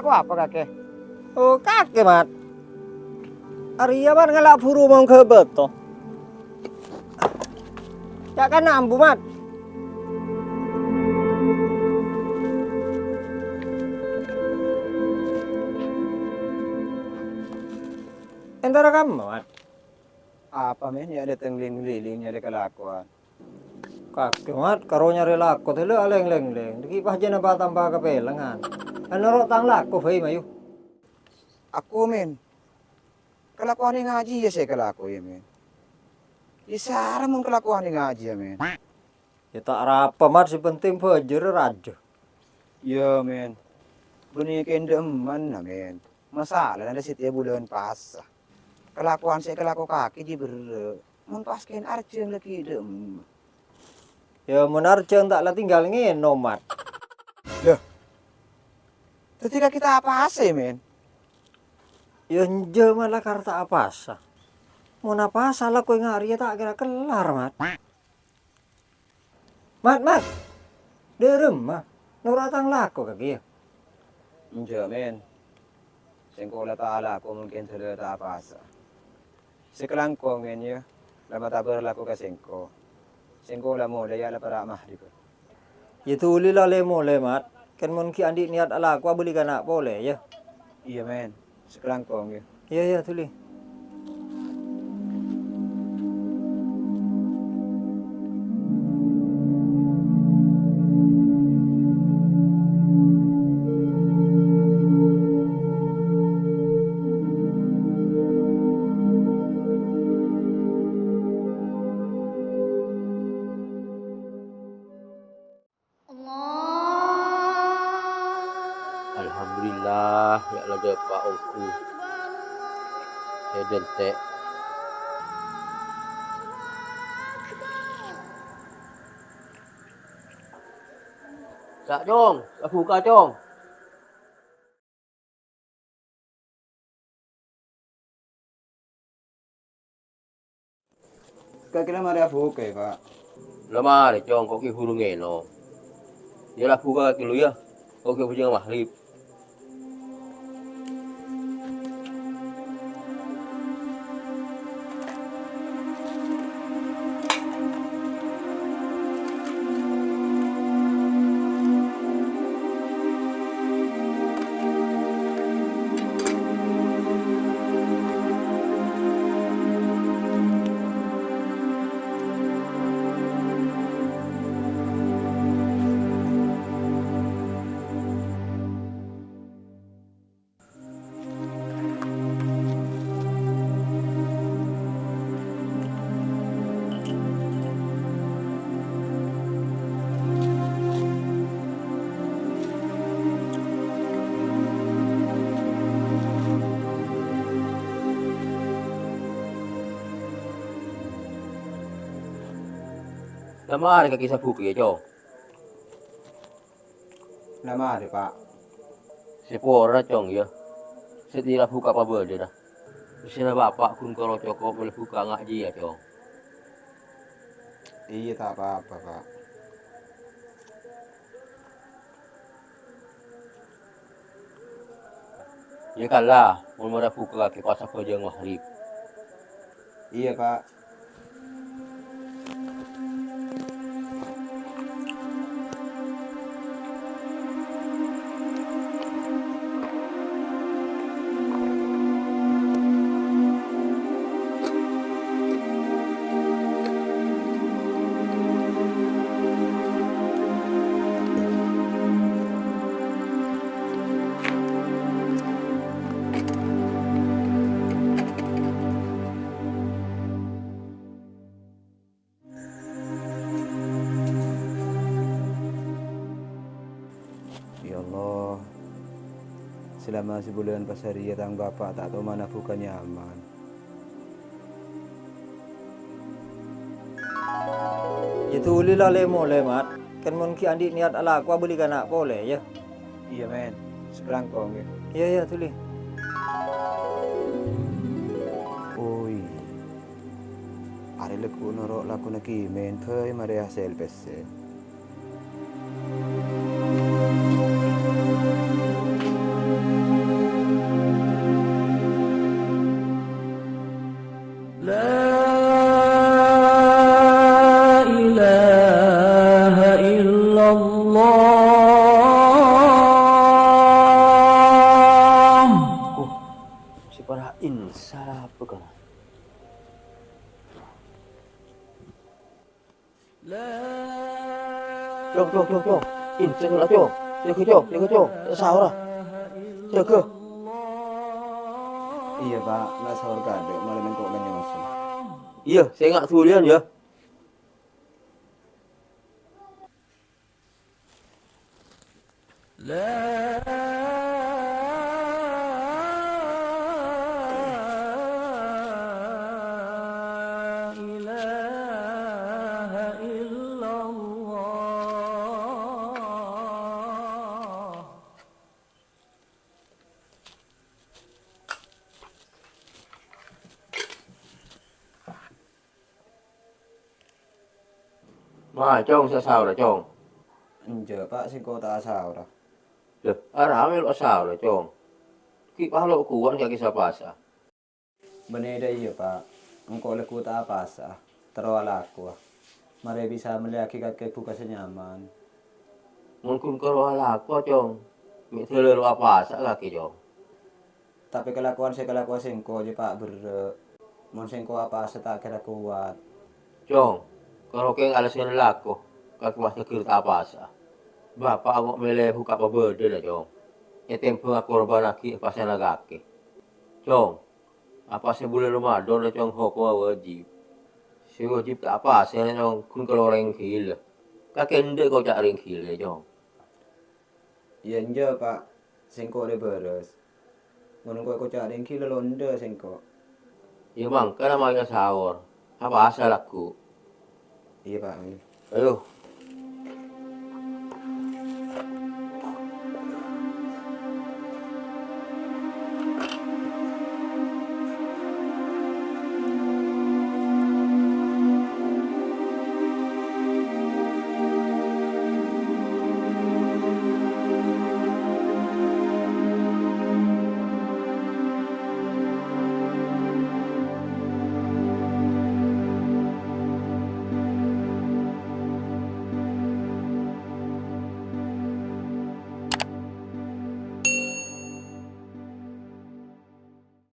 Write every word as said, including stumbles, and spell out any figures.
Ko apa, kakè? Oh, kakè, Mat. Arèya, Mat, ngala' buru mongghâ bâto. Ca' kana' ambu, Mat. Entara kamma, Mat. Apa, men, ya, dâteng ling-liling nyarè kalakowan? Kakè, Mat, karo nyarè lako, tèlè alèng-lènglèng. Dâgghi' pas jhâ' napa-tamba kapèlengan. Kan noro' tang lako bhâi, mayu. Aku, men. Kalakowan è ngajhi, ya, sè kalako, ya, men. Ya, sara mon kalakowan è ngajhi, ya, men. Ya, ta' arapa, Mat, sè penting bhâjârrâ rajâ. Iyâ, men. Bânnè kèng dâ'emman, na, men. Masalana la satèya bulân pasa. Kalakowan sè èkalako kakè jiyâ berrâ'. Mon pas kèng arjhâng la ghi' dâ'emma. Ya, mon arjhâng ta' la tinggal ngènom, Mat. Lah. Dâddhi kakè ta' apasa, men? Ya, enjâ' mala kar ta' apasa. Mon apasa lako è ngajhi, ya ta' kèra kellar, Mat. Mat, Mat! Dâ'remma? Noro' tang lako kakè, ya? Enjâ', men. Sèngko' la ta' alako mungkin dâlâ ta' apasa. Sakalangkong, men, ya, la matabâr lako ka sèngko'. Sèngko' la molè, ya, la para' maghrib. Ya, dhuli la lè-molè, Mat. Kèng mon ghi' andi' niyat alako abâli kana' polè, ya. Iyâ, men. Sakalangkong, ya. Iyâ, iyâ, dhuli. Alhamdulillah, ya' la dâpa' ongghu. Sè dântè'. Ca', Cong, abhuka', Cong. Kakè la marè abhuka, ya, Pa'? La marè, Cong, ko' ghi' buru ngènom. Ya, la abhuka' kakè lu, ya. Ko' ghi' abhâjâng maghrib. La marè kakè sè abhuka', ya, Cong. La marè, Pa'. Sè porana, Cong, ya. Sè tèra abhuka' pabâdâna. Pèssèna Bapa' ghun karo cokop mèlè abhuka' ngajhi, ya, Cong. Iyâ, ta' pa-apa, Pa'. Ya, kala, mon marè abhuka' kakè pas abhâjâng maghrib. Iyâ, Pa'. Ya Allah, selama sebulan pas arèya tang bapa' ta' toman abhuka' nyaman. Ya, dhuli la lè-molè, Mat. Kèng mon ghi' andi' niyat alako abâli kana' polè, ya. Iyâ, Men. Sakalangkong, ya. Iyâ, iyâ, dhuli. Oh, iyâ. Arè lagghu' noro' lakona Kimen bhâi marè hasèl pèssè. Cong, cong, cong, cong. Insèng la, cong. Jâgâ, cong, jâgâ, cong. Jâgâ. Iyâ, Pa'. La saor kadhâ', malem engko' la nyosol. Iyâ, sènga' dhuliyân, yâ. La ilaha illallah. Ma, Cong, sè asaorra, Cong? Enjâ', Pa', sèngko' ta' asaorra. Lè, arapa mèlo asaorra, Cong? Ghi' palo' kowat kakè sè apasa'a. Bânnè dâ' iyâ, Pa'. Engko' lagghu ta' apasa'a, terro alakowa. Marè bisa mellèyaghi kakè buka sè nyaman. Mon ghun karo alako, Cong, mè' dâlâ lo' apasa'a kakè, Cong. Tapè kalakowan sè èkalakowa sèngko' jiyâ, Pa', berrâ'. Mon sèngko' apasa ta' kèra kowat. Cong, karo kèng alasanna lako, kakè pas tegghâr ta' apasa'a. Bapa' engko' mèlè buka pabâdâna, Cong. Ètèmbhâng akorbhânnaghi apasa'a kakè. Cong, apasa bulân Ramadan, Cong, hokomma wajib. Sè wajib ta' apasa'a, Cong, ghun karo orèng ghilâ. Kakè endâ' èkoca' orèng ghilâ, Cong. Iyâ, enjâ', Pa'. Sèngko' rè bârâs. Mon engko' èkoca' rèng ghilâ lo' endâ' sèngko'. Iyâ, mangkana mayu asaor. Apasa'a lagghu. Iyâ, Pa'. Ayo,